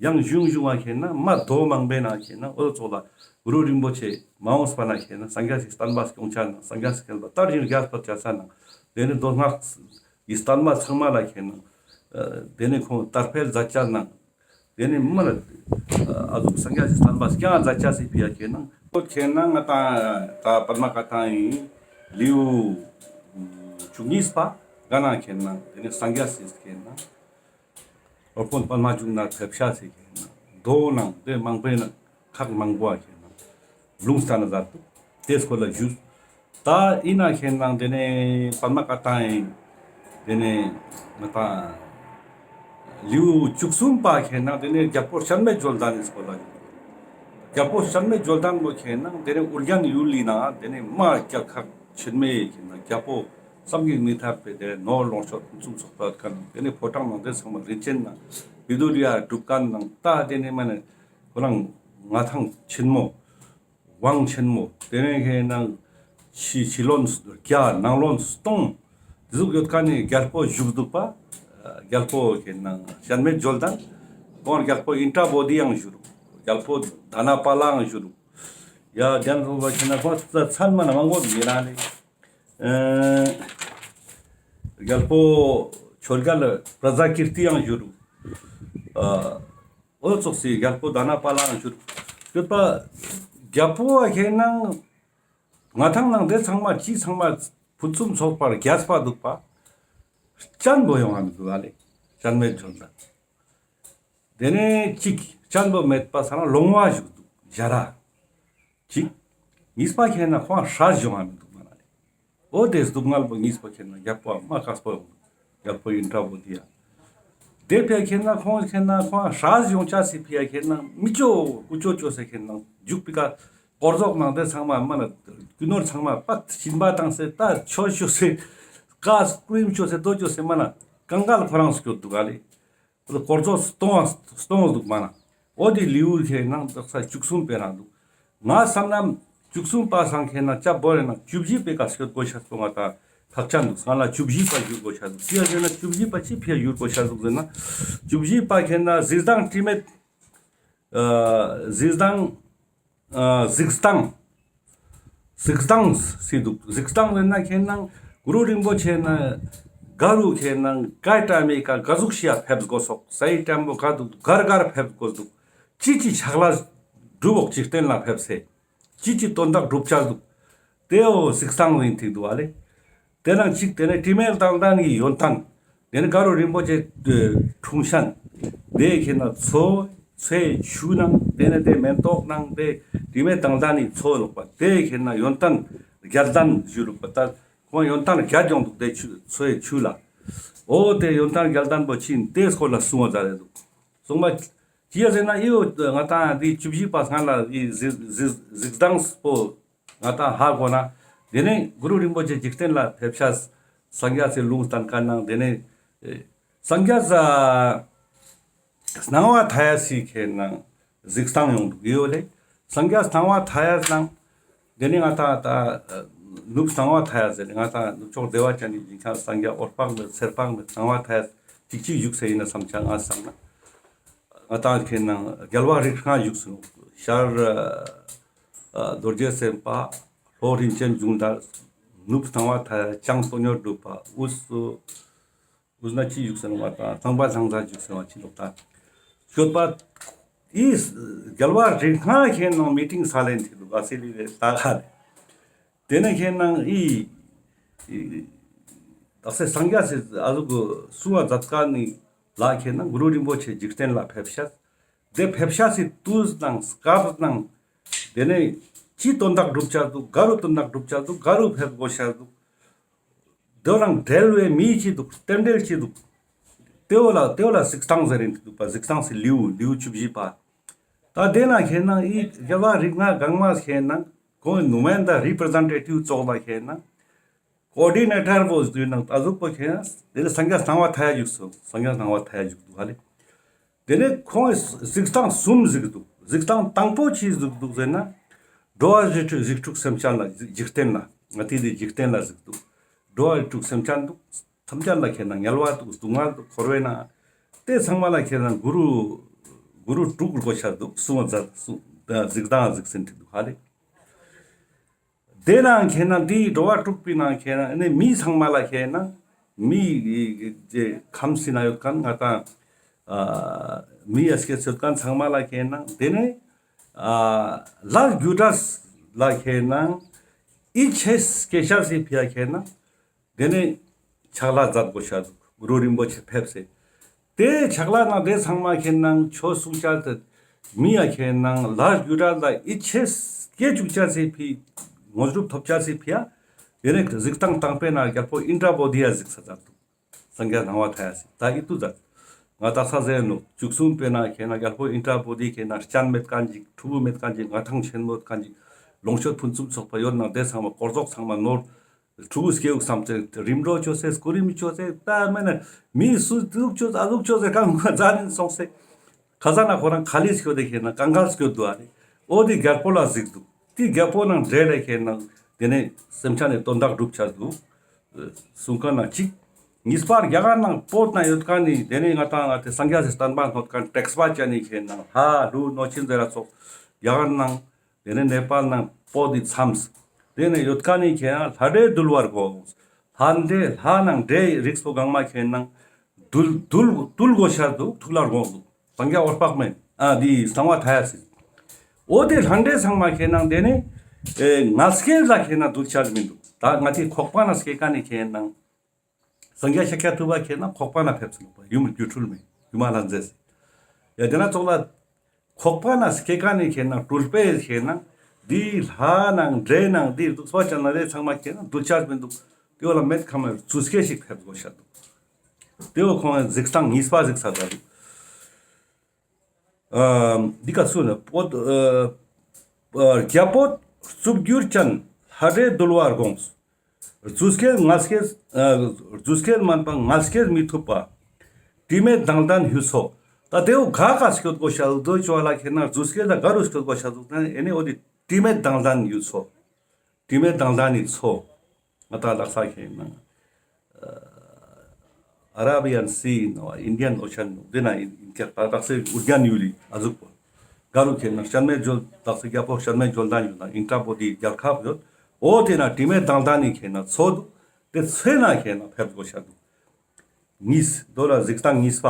ཡང་གཞུང་གཞུང་བ་ཁེ་ན་མ་དོ་མང་པོའི་ནང་ཁེ་ན་འོ་ཙོགས་ལ་གུ་རུ་རིན་པོ་ཆེ་མ་འོངས་པ་ན་ཁེ་ན་སངས་རྒྱས་སི་བསྟན་པ་སྐྱོང་ཆ་ན་སངས་རྒྱས་སི་བསྟན་པ་དར་ཞིང་རྒྱས་པར་བྱ་ཆ་ན་དེ་ནས་མདོ་སྔགས་ཀྱི་བསྟན་པ་ཚང་མ་ལ་ཁེ་ན་ཨ་དེ་ནས་ཁོང་དར་འཕེལ་མཛད་ཆ་ན་དེ་ནས་མ་ལ་ཨ་ཟུག་སངས་རྒྱས་སི་བསྟན་པ་སྐྱོང་མཛད་ཆ་སི་ཕི་ཡ་ཁེ་ན་ཁོ་ཁེ་ན་ང་ཏང་ད་པདྨ་བཀའ་ཐང་ཡིན་ལེའུ་བཅུ་གཉིས་པ་ག་ན་ཁེ་ན་དེ་ནས་སངས་རྒྱས་སི་ཁེ་ན། འོ་ཁོང་པདྨ་འབྱུང་གནས་ཕེབས་ཤག་སེ་ཁེ་ན་མདོ་ནང་དེ་མང་པོའི་ནང་ཁག་མང་པོ་ཨ་ཁེ་ན་ལུང་བསྟན་ན་མཛད་འདུག་དེ་སྐོར་ལ་ཞུས། ད་ཡིན་ན་ཁེ་ན་དེ་ནས་པདྨ་བཀའ་ཐང་ཡིན། དེ་ནས་ང་ཏང་ལེའུ་བཅུ་གསུམ་པ་ཁེ་ན་དེ་ནས་རྒྱལ་པོ་གཤན་མའི་འབྱོར་ལྡན་ནི་སྐོར་ལ་ཞུས། རྒྱལ་པོ་གཤན་མའི་འབྱོར་ལྡན་པོ་ཁེ་ན་དེ་ནས་ཨུ་རྒྱན་ཡུལ་ལི་ན་དེ་ནས་མ་རྒྱལ་ཁག་ཆེན་མོའི་ཁེ་ན་རྒྱལ་པོ་བསམ་གྱིས་མི་ཁྱབ་པའི་དེ་ནོར་ལོངས་སྤྱོད་ཕུན་སུམ་ཚོགས་པ་ཁན་དེ་ནས་ཕོ་བྲང་ནང་དེ་ཚང་མ་རིན་ཆེན་ནང་བཻ་ཌཱུརྱ་སྒྲུབ་ཁན་ནང་ད་དེ་ནས་མ་ནས་ཁོ་རང་མངའ་ཐང་ཆེན་མོ་དབང་ཆེན་མོ་དེ་ནས་ཁེ་ན་ཕྱི་ཕྱི་བློན་བརྒྱ་ནང་བློན་སྟོང་དེ་ཟུག་ཡོད་ཁན་ནི་རྒྱལ་པོ་བཞུགས་འདུག་པ། རྒྱལ་པོ་ཁེ་ན་གཤན་མའི་འབྱོར་ལྡན་ཁོང་རྒྱལ་པོ་ཨིནྡྲ་བོ་དྷི་ཡང་བཞུགས་རུག་རྒྱལ་པོ་དྷ་ན་པཱ་ལའང་བཞུགས་རུག་ཡ་རྒྱན་སོང་བ་ཁེ་ན་ཁོང་ཚན་མ་ན་མང་པོ་མི་རང་ལེ། ཨ་རྒྱལ་པོ་ཆོས་རྒྱལ་པྲ་ཛཱ་ཀིརྟི་ཡང་བཞུགས་རུག་ཨ་འོ་ཙོགས་སི་རྒྱལ་པོ་དྷ་ན་པཱ་ལའང་བཞུགས་རུག་ཡོད་པ། རྒྱལ་པོ་བ་ཁེ་ན་མངའ་ཐང་ནང་དེ་ཚང་མ་ཅི་ཚང་མ་ཕུན་སུམ་ཚོགས་པར་རྒྱས་པ་འདུག་པ། སྤྱན་པོ་ཡོང་ང་མི་འདུག་ཨ་ལེ། གཤན་མའི་འབྱོར་ལྡན། དེ་ནས་གཅིག་སྤྱན་པོ་མེད་པ་ས་ན་ལོང་བ་བཞུགས་འདུག་ཇ་ར། གཅིག་གཉིས་པ་ཁེ་ན་ཁོང་སྲས་ཡོང་ང་མི་འདུག་མ་ན་ལེ། འོ་དེ་སྡུག་བསྔལ་པོ་གཉིས་པ་ཁེ་ན་རྒྱལ་པོ་མ་དཀགས་པོ་ཡོང་འདུག་རྒྱལ་པོ་ཨིནྡྲ་བོ་དྷི་ཡ། དེ་ཕི་ཡ་ཁེ་ན་ཁོང་ཁེ་ན་ཁོང་སྲས་ཡོང་ཆ་སི་ཕི་ཡ་ཁེ་ན་མི་ཅོ་ཀུ་ཅོ་ཅོ་སེ་ཁེ་ན་འཇུག་པི་ཀ་སྐོར་ཟོག་ནང་དེ་ཚང་མ་མ་ན་རྒྱུ་ནོར་ཚང་མ་པད་སྦྱིན་པ་བཏང་སེ་ད་ཆོས་ཅོ་སེ་ཀ་སྐུ་རིམ་ཅོ་སེ་དོ་ཅོ་སེ་མ་ན་གང་ག་ལ་ཁོ་རང་སྐྱོད་འདུག་ག་ལེ། སྐོར་ཚོགས་སྟོང་སྟོང་འདུག་མ་ན། འོ་དེ་ལེའུ་ཁེ་ན་དག་ས་བཅུ་གསུམ་པའི་ནང་འདུག་ང་བསམ་ན་བཅུ་གསུམ་པ་སང་ཁེ་ན་ཅབ་བོ་རེ་ན་བཅུ་བཞི་པའི་ཀ་སྐྱོད་དགོས་ཤ་སོང་ང་ད་ཐག་ཆ་འདུག་སང་ལ་བཅུ་བཞི་པ་བསྒྱུར་དགོས་ཤ་འདུག་ཅི་ཡ་ཟེར་ན་བཅུ་བཞི་པ་ཅི་ཕི་ཡ་བསྒྱུར་དགོས་ཤ་འདུག་ཟེར་ན། བཅུ་བཞི་པ་ཁེ་ན་གཟིགས་སྟངས་དྲི་མེད། ཨ་གཟིགས་སྟངས། ཨ་གཟིགས་སྟངས། གཟིགས་སྟངས་སི་འདུག་གཟིགས་སྟངས་ལེན་ན་ཁེ་ན་གུ་རུ་རིན་པོ་ཆེ་ན་ག་རུ་ཁེ་ན་ག་ཏྲ་མེ་ཀ་ག་ཟུག་ཤི་ཡ་ཕེབས་དགོས་སོག་སའི་ཏྲམ་པོ་ག་འདུག་གར་གར་ཕེབས་དགོས་འདུག་ཅི་ཅི་ཕྱག་ལས་སྒྲུབ་འོག་ཅིག་སྟན་ལ་ཕེབས་སེ། ཅི་ཅི་དོན་དག་སྒྲུབ་ཆ་འདུག་དེའོ་གཟིགས་སྟངས་ལེན་ཐིག་འདུག་ཨ་ལེ། དེ་ནང་གཅིག་དེ་ནས་དྲི་མེད་དང་ལྡན་གྱི་ཡོན་ཏན། དེ་ནས་ག་རུ་རིན་པོ་ཆེ་འཁྲུངས་ཤན། དེ་ཁེ་ན་མཚོ་མཚོའི་ཆུ་ནང་དེ་ནས་དེ་མེན་ཏོག་ནང་དེ་དྲི་མེད་དང་ལྡན་ནི་མཚོ་ལོག་པ་དེ་ཁེ་ན་ཡོན་ཏན་བརྒྱད་ལྡན་ཞུ་རུག་པ་ད་ཁོང་ཡོན་ཏན་བརྒྱད་ཡོང་འདུག་དེ་ཆུ་མཚོའི་ཆུ་ལ། འོ་དེ་ཡོན་ཏན་བརྒྱད་ལྡན་པོ་ཕྱིན་དེ་སྐོར་ལ་གསུང་བ་མཛད་དེ་འདུག་གསུང་བ་ཅི་ཡ་ཟེར་ན་ཨི་འོ་ང་ཏང་འདི་བཅུ་བཞི་པ་སྔ་ལ་ཨི་གཟིགས་གཟིགས་གཟིགས་སྟངས་པོ། ང་ཏང་ཧ་གོ་ན། དེ་ནས་གུ་རུ་རིན་པོ་ཆེ་འཇིག་རྟེན་ལ་ཕེབས་ཤ་ སངས་རྒྱས་སི་ལུང་བསྟན་ཁན་ནང་དེ་ནས་ཨེ་སངས་རྒྱས་ཨ་སྣང་བ་མཐའ་ཡས་སི་ཁེ་ནང་གཟིགས་སྟངས་ཡོང་འདུག་ཡོད་ལེ། སངས་རྒྱས་སྣང་བ་མཐའ་ཡས་ནང་དེ་ནས་ང་ཏང་ད་ནུབ་སྣང་བ་མཐའ་ཡས་ཟེར་ང་ཏང་ནུབ་ཕྱོགས་བདེ་བ་ཅན་ནི་ཞིང་ཁམས་སངས་རྒྱས་འོད་དཔག་མེད་ཚེ་དཔག་མེད་སྣང་བ་མཐའ་ཡས་ཅིག་ཅིག་བཞུགས་སེ་ཡིན་ན་བསམ་ཆ་ང་བསམ་ན་ང་ཏང་ཁེ་ནང་རྒྱལ་བ་རིགས་ལྔ་བཞུགས་སོང་། ཤར་ཨ་རྡོ་རྗེ་སེམས་དཔའ། ལྷོ་རིན་ཆེན་འབྱུང་ལྡན། ནུབ་སྣང་བ་མཐའ་ཡས། བྱང་དོན་ཡོད་གྲུབ་པ། དབུས་སུ་དབུས་ན་ཅི་བཞུགས་སེ་ནོག་པ་དང་ལྷང་པ་ལྷང་ས་བཞུགས་སེ་བ་ཅི་ལོག་ད། སྐྱོད་པ་ཨི་རྒྱལ་བ་རིགས་ལྔ་ཁེ་ནང་མི་ཊིང་ས་ལེན་ཐི་ལུ་ག་སི་ལི་རེ་ལྟ་ག་རེ། དེ་ནས་ཁེ་ནང་ཨི་ཨི་དག་ས་སངས་རྒྱས་སི་ཨ་ཟུག་གི་གསུང་བ་མཛད་ཀ་ནི་ལ་ཁེ་ནང་གུ་རུ་རིན་པོ་ཆེ་འཇིག་རྟེན་ལ་ཕེབས་ཤག་དེ་ཕེབས་ཤག་སི་དུས་ནང་སྐབས་ནང་དེ་ནས་ཅི་དོན་དག་སྒྲུབ་ཆ་འདུག་ག་རུ་དོན་དག་སྒྲུབ་ཆ་འདུག་ག་རུ་ཕེབས་དགོས་ཤ་འདུག་དེ་རང་འབྲེལ་བའི་མི་ཅི་འདུག་རྟེན་འབྲེལ་ཅི་འདུག་དེ་བོ་ལ་དེ་བོ་ལ་གཟིགས་སྟངས་ཟེར་རིན་འདུག་པ། གཟིགས་སྟངས་སི་ལེའུ་ལེའུ་བཅུ་བཞི་པ། ད་དེ་ན་ཁེ་ནང་ཨི་རྒྱལ་བ་རིགས་ལྔ་གང་མ་ཁེ་ནང་ཁོང་ནུ་མན་ད་རི་པྲེ་ཟེན་ཊེ་ཊིབ་ཙོགས་ལ་ཁེ་ནང་ཀོ་ཌི་ནེ་ཊར་བོ་ཟེར་ནང་ད་ཟུག་པོ་ཁེ་ནང་དེ་ལ་སངས་རྒྱས་སྣང་བ་མཐའ་ཡས་བཞུགས་སོང་། སངས་རྒྱས་སྣང་བ་མཐའ་ཡས་བཞུགས་འདུག་ཧ་ལེ། དེ་ནས་ཁོང་གི་གཟིགས་སྟངས་གསུམ་གཟིགས་འདུག་གཟིགས་སྟངས་དང་པོ་ཅི་གཟིགས་འདུག་ཟེར་ན། འགྲོ་བ་རིགས་དྲུག་རིགས་དྲུག་སེམས་ཅན་ལ་འཇིག་རྟེན་ལ་ང་ཏི་དེ་འཇིག་རྟེན་ལ་གཟིགས་འདུག་འགྲོ་བ་རིགས་དྲུག་སེམས་ཅན་འདུག་ཐམས་ཅད་ལ་ཁེ་ནང་དམྱལ་བ་འདུག་སྡུག་བསྔལ་འདུག་འཁོར་བའི་ནང་དེ་ཚང་མ་ལ་ཁེ་ནང་གུ་རུ་གུ་རུ་དྲུག་གོ་ཤ་འདུག་གསུང་བ་མཛད་གསུང་གཟིགས་སྟངས་གཟིགས་ཟིན་འདུག་ཧ་ལེ། དེ་ནང་ཁེ་ན་འདི་འགྲོ་བ་དྲུག་པའི་ནང་ཁེ་ན་ནི་མི་ཚང་མ་ལ་ཁེ་ན་མི་ཁམས་སི་ན་ཡོད་ཁན་ང་ཏང་ཨ་མི་ཡ་སྐྱེ་ཚོད་ཁན་ཚང་མ་ལ་ཁེ་ན་དེ་ནས་ཨ་ལས་རྒྱུ་འབྲས་ལ་ཁེ་ན་ཡིད་ཆེས་སྐྱེ་ཤར་སི་ཕི་ཡ་ཁེ་ན་དེ་ནས་ཕྱག་ལས་མཛད་དགོས་ཤ་འདུག་གུ་རུ་རིན་པོ་ཆེ་ཕེབས་སེ། དེ་ཕྱག་ལས་ནང་དེ་ཚང་མ་ཁེ་ནང་ཆོས་གསུང་བྱ་དེ་མི་ཡ་ཁེ་ནང་ལས་རྒྱུ་འབྲས་ལ་ཡིད་ཆེས་སྐྱེ་བཅུག་བྱ་སེ་ཕི་དངོས་གྲུབ་ཐོབ་བྱ་སེ་ཕི་ཡ། དེ་ནས་གཟིགས་སྟངས་དང་པོའི་ནང་རྒྱལ་པོ་ཨིནྡྲ་བོ་དྷི་ཡ་གཟིགས་ས་མཛད་འདུག་སངས་རྒྱས་སྣང་བ་མཐའ་ཡས་སི་ད་ཨི་ཏུ་མཛད། ང་ཏག་ས་ཟེར་ནོག་བཅུ་གསུམ་པའི་ནང་ཁེ་ནང་རྒྱལ་པོ་ཨིནྡྲ་བོ་དྷི་ཁེ་ནང་སྤྱན་མེད་ཁན་ཅིག་ཕྲུ་གུ་མེད་ཁན་ཅིག་མངའ་ཐང་ཆེན་མོ་ཡོད་ཁན་ཅིག་ལོངས་སྤྱོད་ཕུན་སུམ་ཚོགས་པ་ཡོད་ནང་དེ་ཚང་མ་དཀོར་ཟོག་ཚང་མ་ནོར། ཕྲུ་གུ་སྐྱེ་འུག་བསམ་ཚེ་རིམ་གྲོ་ཅོས་སེ་སྐུ་རིམ་ཅོས་སེ་ད་མེད་ན་མི་སུ་འདུག་ཅོས་ཨ་འདུག་ཅོས་སེ་གང་ག་མཛད་ནི་སོང་སེ། ཁ་ས་ན་ཁོ་རང་ཁ་ལིས་སྐྱོད་དེ་ཁེ་ན་གང་ག་སྐྱོད་འདུག་ཨ་ནི། འོ་དེ་རྒྱལ་པོ་ལ་གཟིགས་འདུག་དེ་རྒྱལ་པོ་ནང་འབྲེལ་ལེ་ཁེ་ན་དེ་ནས་སེམས་ཅན་ནི་དོན་དག་སྒྲུབ་བྱ་འདུག་གསུང་ཁན་ན་གཅིག་གཉིས་པར་རྒྱ་གར་ནང་བོད་ན་ཡོད་ཁན་ནི་དེ་ནས་ང་ཏང་ང་ཏེ་སངས་རྒྱས་སི་བསྟན་པ་སྣོད་ཁན་དྲེགས་པ་ཅན་ནི་ཁེ་ན་ལྷ་ཀླུ་གནོད་སྦྱིན་ཟེར་ར་ཙོགས་རྒྱ་གར་ནང་དེ་ནས་ནེ་པཱལ་ནང་བོད་དི་མཚམས། དེ་ནས་ཡོད་ཁན་ནི་ཁེ་ན་ལྷ་འདྲེ་འདུལ་བར་དགོངས། ལྷ་འདྲེ་ལྷ་ནང་འདྲེ་རིགས་པོ་གང་མ་ཁེ་ན་འདུལ་འདུལ་འདུལ་དགོས་ཤ་འདུག་ཐུགས་ལ་དགོངས་འདུག་སངས་རྒྱས་འོད་དཔག་མེད་ཨ་འདི་སྣང་བ་མཐའ་ཡས་སི། འོ་དེ་ལྷ་འདྲེ་ཚང་མ་ཁེ་ན་དེ་ནས་ཨེ་ང་སྐྱེས་ལ་ཁེ་ན་འདུལ་ཆ་མི་འདུག་ད་ང་ཏི་ཁོག་པ་ན་སྐྱེ་ཁན་ནི་ཁེ་ན། སངས་རྒྱས་ཤཱཀྱ་ཐུབ་པ་ཁེ་ན་ཁོག་པ་ན་ཕེབས་སེ་ནོག་པ་ཡུམ་སྒྱུ་འཕྲུལ་མའི་ཡུམ་ལྷ་མཛེས་སི། ཡ་དེ་ན་ཙོགས་ལ་ཁོག་པ་ན་སྐྱེ་ཁན་ནི་ཁེ་ན་སྤྲུལ་པའི་ཁེ་ན་འདི་ལྷ་ནང་འདྲེ་ནང་འདི་གདུག་པ་ཅན་ན་རེ་ཚང་མ་ཁེ་ན་འདུལ་ཆ་མི་འདུག་དེ་བོ་ལ་མེད་ཁ་མ་རྫུས་སྐྱེས་ཤིག་ཕེབས་དགོས་ཤ་འདུག་དེ་བོ་ཁོང་གཟིགས་སྟངས་གཉིས་པ་གཟིགས་ས་ད་འདུག་ཨ་འདི་ག་སུ་ན་བོད་ཨ་རྒྱ་བོད་རྩུབ་འགྱུར་ཅན་ལྷ་འདྲེ་འདུལ་བར་དགོངས། རྫུས་སྐྱེས་ངལ་སྐྱེས་ཨ་རྫུས་སྐྱེས་མན་པ་ངལ་སྐྱེས་མི་ཐུབ་པ། དྲི་མེད་མདངས་ལྡན་ཡུལ་མཚོ། ད་དེ་བོ་ག་ག་སྐྱོད་དགོས་ཤ་འདུག་ཅོ་ལ་ཁེ་ན་རྫུས་སྐྱེས་ལ་ག་རུ་སྐྱོད་དགོས་ཤ་འདུག་ན་ཨེ་ནི་འོ་དེ་དྲི་མེད་མདངས་ལྡན་ཡུལ་མཚོ། དྲི་མེད་མདངས་ལྡན་ནི་མཚོ། ང་ཏང་ལ་དྭགས་ས་ཁེ་ན་ཨ་ར་བི་ཡན་སི་ནོག་ཨིན་ཌི་ཡན་ཨོ་ཤན་ནོག་དེ་ན་ཨིན་ཀྱག་ད་དྭགས་སི་ཨུ་རྒྱན་ཡུལ་ལི་ཨ་ཟུག་པོ། ག་རུ་ཁེ་ན་སྤྱན་མེད་འབྱོར་དྭགས་སི་རྒྱལ་པོ་སྤྱན་མེད་འབྱོར་ལྡན་ཡུལ་ན་ཨིན་ཏྲ་བོ་དྷི་རྒྱལ་ཁབ་ཡོད། འོ་དེ་ན་དྲི་མེད་མདངས་ལྡན་ནི་ཁེ་ན་མཚོ་འདུག་དེ་མཚོའི་ནང་ཁེ་ན་ཕེབས་དགོས་ཤ་འདུག་གཉིས། དོ་ལ་གཟིགས་སྟངས་གཉིས་པ།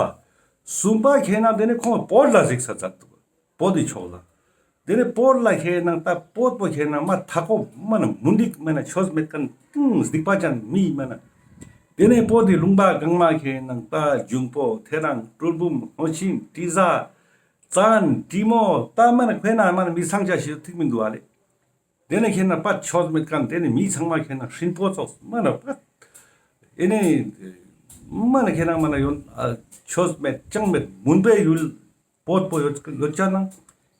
གསུམ་པ་ཁེ་ན་དེ་ནི་ཁོང་བོད་ལ་གཟིགས་ས་མཛད་འདུག་བོད་དི་ཕྱོགས་ལ། དེ་ནི་བོད་ལ་ཁེ་ན་ད་བོད་པོ་ཁེ་ན་མ་ཐག་པོ་མ་ན་མུན་དིག་མ་ན་ཆོས་མེད་ཁན་སྡིག་པ་ཅན་མི་མ་ན། དེ་ནི་བོད་དི་ལུང་པ་གང་མ་ཁེ་ན་ད་འབྱུང་པོ་ཐེ་རང་སྤྲུལ་བུམ་ཧོ་ཤིང་དྲི་ཟ་ཙན་དྲི་མོ་ད་མ་ན་ཁོ་ན་མ་ན་མི་ཚང་ཆ་ཞིག་ཐིག་མི་འདུག་ཨ་ལེ། དེ་ནས་ཁེ་ན་པ་ཆོས་མེད་ཁན་དེ་ནས་མི་ཚང་མ་ཁེ་ན་ཧྲིན་པོ་ཙོགས་མ་ན་པ། ཨེ་ནས་མ་ན་ཁེ་ན་མ་ན་ཡོན་ཨ་ཆོས་མེད་ཅང་མེད་མུན་པའི་ཡུལ་བོད་པོ་ཡོད་ཡོད་ཅ་ན།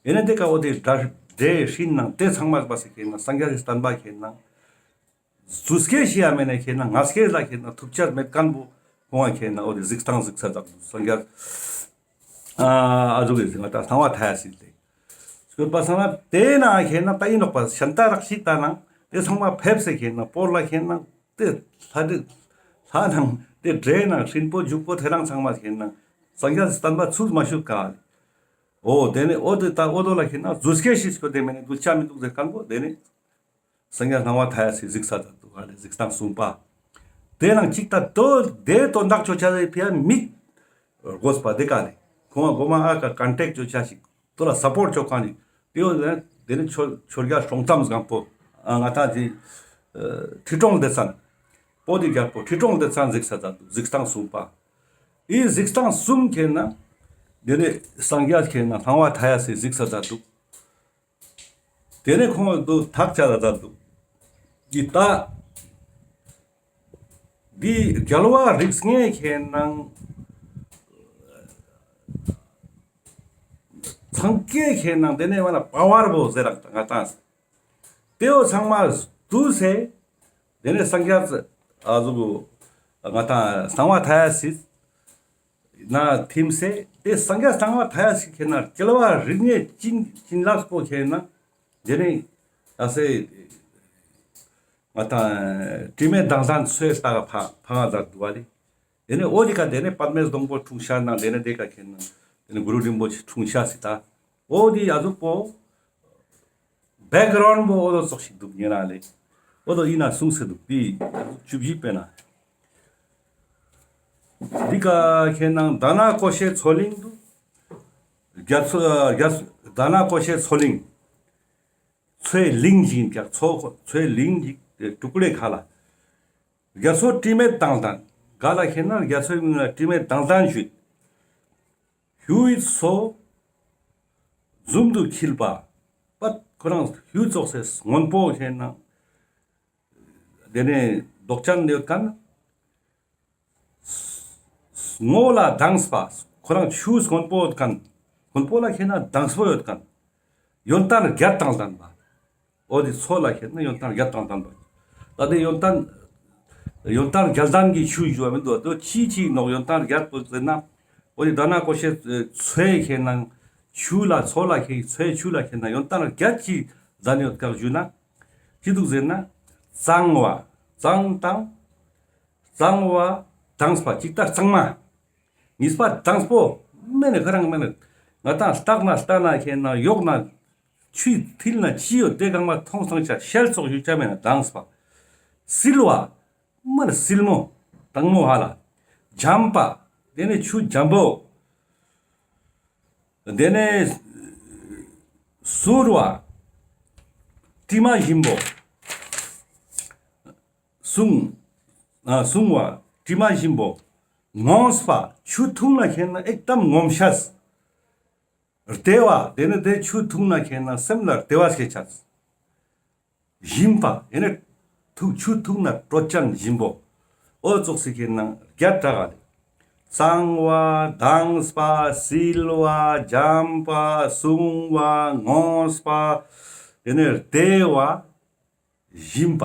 ཨེ་ནས་དེ་ཀ་འོ་དེ་འདྲ་འདྲེ་ཧྲིན་ནང་དེ་ཚང་མ་པ་སེ་ཁེ་ན་སངས་རྒྱས་སི་བསྟན་པ་ཁེ་ན། ཟུག་སྐྱེ་ཤི་ཡ་མེད་ན་ཁེ་ན་ང་སྐྱེ་ལ་ཁེ་ན་ཐུག་ཆ་མེད་མཁན་པོ་ཁོང་ང་ཁེ་ན་འོ་དེ་གཟིགས་སྟངས་གཟིགས་ས་དག་སངས་རྒྱས་ཨ་ཨ་ཟུག་གི་ང་ད་སྣང་བ་མཐའ་ཡས་སི་ལེ། སྐྱོད་པ་སང་ན་དེ་ན་ཁེ་ན་ད་ཡིན་ནོག་པ་ཤན་ཏ་རག་ཤིག་ད་ནང་དེ་ཚང་མ་ཕེབས་སེ་ཁེ་ན་སྤོར་ལ་ཁེ་ན་དེ་ལྷ་དེ་ལྷ་ནང་དེ་འདྲེ་ནང་སྲིན་པོ་འཇུག་པོ་དེ་རང་ཚང་མ་ཁེ་ན་སངས་རྒྱས་སི་བསྟན་པ་ཚུགས་མ་ཤུགས་ག་ལེ། འོ་དེ་ནས་འོ་དེ་ད་འོ་དོ་ལ་ཁེ་ན་ཟུག་སྐྱེ་ཤི་སྐྱོད་དེ་མེད་ནས་འདུལ་ཆ་མི་འདུག་ཟེར་མཁན་པོ་དེ་ནས། སངས་རྒྱས་སྣང་བ་མཐའ་ཡས་སི་གཟིགས་ས་དག་འདུག་ག་ལེ། གཟིགས་སྟངས་གསུམ་པ། དེ་ནང་གཅིག་ད་དོ་དེ་དོན་དག་ཅོ་ཆ་ལེ་ཕི་ཡ་མི་དགོས་པ་དེ་ག་ལེ། ཁོང་ང་གོ་མ་ཨ་ཀ་ཀོན་ཊེཀ་ཅོ་ཆ་ཞིག་དོ་ལ་སཔོར་ཅོ་མཁན་ནི་དེ་ཡོད་ནས་དེ་ནི་ཆོས་ཆོས་རྒྱལ་སྲོང་བཙན་སྒམ་པོ་ཨ་ང་ད་ཅི་ཁྲི་སྲོང་ལྡེ་བཙན་པོ་དེ་རྒྱལ་པོ་ཁྲི་སྲོང་ལྡེ་བཙན་གཟིགས་ས་དག་འདུག་གཟིགས་སྟངས་གསུམ་པ། ཨི་གཟིགས་སྟངས་གསུམ་ཁེ་ན་དེ་ནི་སངས་རྒྱས་ཁེ་ན་སྣང་བ་མཐའ་ཡས་སི་གཟིགས་ས་དག་འདུག་དེ་ནས་ཁོང་དུ་ཐག་བཅད་ལ་མཛད་འདུག་འདི་ལྟ། འདི་རྒྱལ་བ་རིགས་ལྔའི་ཁེ་ནང་། ཚང་ཀའི་ཁེ་ནང་དེ་ནས་བ་ན་པ་ཝར་བོ་ཟེར་རག་ང་ཏང་། དེའོ་ཚང་མ་དུས་སེ། དེ་ནས་སངས་རྒྱས་ཨ་ཟུག་ང་ཏང་སྣང་བ་མཐའ་ཡས་སི། ན་ཐིམ་སེ་དེ་སངས་རྒྱས་སྣང་བ་མཐའ་ཡས་སི་ཁེ་ན་རྒྱལ་བ་རིགས་ལྔའི་བྱིན་བྱིན་རླབས་པོ་ཁེ་ན་དེ་ནས་ཨ་སེ་ང་ཏང་དྲི་མེད་མདངས་ལྡན་མཚོའི་ལྟག་ཕ་ཕ་ང་མཛད་འདུག་པ་ལེ། དེ་ནས་འོ་དེ་ཀ་དེ་ནས་པདྨའི་སྡོང་པོ་འཁྲུངས་ཤ་ན་དེ་ནས་དེ་ཀ་ཁེ་ན་དེ་ནས་གུ་རུ་རིན་པོ་ཆེ་འཁྲུངས་ཤ་སི་ད་འོ་དེ་ཨ་ཟུག་པོ། བེག་གྲའུནྜ་པོ་འོ་དོ་ཙོགས་ཤིག་འདུག་ཉེ་རང་ལེ། འོ་དོ་ཡིན་ན་གསུངས་སེ་འདུག་དེ་བཅུ་བཞི་པའི་ནང་། འདི་ཀ་ཁེ་ནང་དྷ་ན་ཀོ་ཤའི་མཚོ་གླིང་དུ། རྒྱ་མཚོ་རྒྱ་དྷ་ན་ཀོ་ཤའི་མཚོ་གླིང་། མཚོའི་གླིང་ཞིག་ཀྱང་མཚོ་མཚོའི་གླིང་ཞིག་ཀྲུ་ཀླེ་ཁ་ལ། རྒྱ་མཚོ་དྲི་མེད་མདངས་ལྡན། ག་ལ་ཁེ་ན་རྒྱ་མཚོའི་མིང་ལ་དྲི་མེད་མདངས་ལྡན་ཞུས། ཧྱུའི་མཚོ་འཛུམ་དུ་འཁྱིལ་པ། པད་ཁོ་རང་ཧྱུ་ཙོགས་སེ་སྔོན་པོ་ཁེ་ན། དེ་ནས་མདོག་ཅན་ཡོད་མཁན། སྔོ་ལ་དྭངས་པ། ཁོ་རང་ཆུ་སྔོན་པོ་ཡོད་མཁན། སྔོན་པོ་ལ་ཁེ་ན་དྭངས་པོ་ཡོད་མཁན། ཡོན་ཏན་བརྒྱད་དང་ལྡན་པ། འོ་དེ་མཚོ་ལ་ཁེ་ན་ཡོན་ཏན་བརྒྱད་དང་ལྡན་པ། ད་དེ་ཡོན་ཏན་ཡོན་ཏན་བརྒྱད་ལྡན་གྱི་ཆུ་ཞུ་བ་མི་འདུག་དོ་ཅི་ཅི་ནོག་ཡོན་ཏན་བརྒྱད་པོ་ཟེར་ན། འོ་དེ་དྷ་ན་ཀོ་ཤའི་མཚོའི་ཁེ་ན་ཆུ་ལ་མཚོ་ལ་ཁེ་མཚོའི་ཆུ་ལ་ཁེ་ན་ཡོན་ཏན་བརྒྱད་ཀྱི་ལྡན་ཡོད་ཀྱག་ཞུ་ན། ཅི་འདུག་ཟེར་ན། གཙང་བ། གཙང་དང་། གཙང་བ་དྭངས་པ་གཅིག་ད་གཙང་མ། གཉིས་པ་དྭངས་པོ། མེ་ནི་ཁ་རང་མེ་ནི། ང་ཏང་ལྟག་ན་ལྟ་ན་ཁེ་ན་ཡོག་ན། ཆུའི་མཐིལ་ན་ཅི་ཡོད་དེ་གང་མ་མཐོང་སང་ཆ་ཤེལ་ཙོགས་ཞུ་ཆ་མེ་ན་དྭངས་པ། བསིལ་བ། མ་ནི་བསིལ་མོ། དྭངས་མོ་ཧ་ལ། འཇམ་པ། དེ་ནི་ཆུ་འཇམ་པོ། དེ་ནས་བསུར་བ། དྲི་མ་ཞིམ་པོ། བསྲུང་། ཨ་བསྲུང་བ། དྲི་མ་ཞིམ་པོ། ངོམས་པ། ཆུ་འཐུང་ན་ཁེ་ན་ཨེག་དམ་ངོམས་ཤས། བདེ་བ། དེ་ནས་དེ་ཆུ་འཐུང་ན་ཁེ་ན་སེམས་ལ་བདེ་བ་སྐྱེ་ཆས། ཞིམ་པ། ཡེ་ནས་ཐུག་ཆུ་འཐུང་ན་དྲོད་ཅན་ཞིམ་པོ། འོ་ཙོགས་སི་ཁེ་ན་བརྒྱད་དྲག་ག་ལེ། གཙང་བ། དྭངས་པ། བསིལ་བ། འཇམ་པ། བསྲུང་བ། ངོམས་པ། ཡེ་ནས་བདེ་བ། ཞིམ་པ།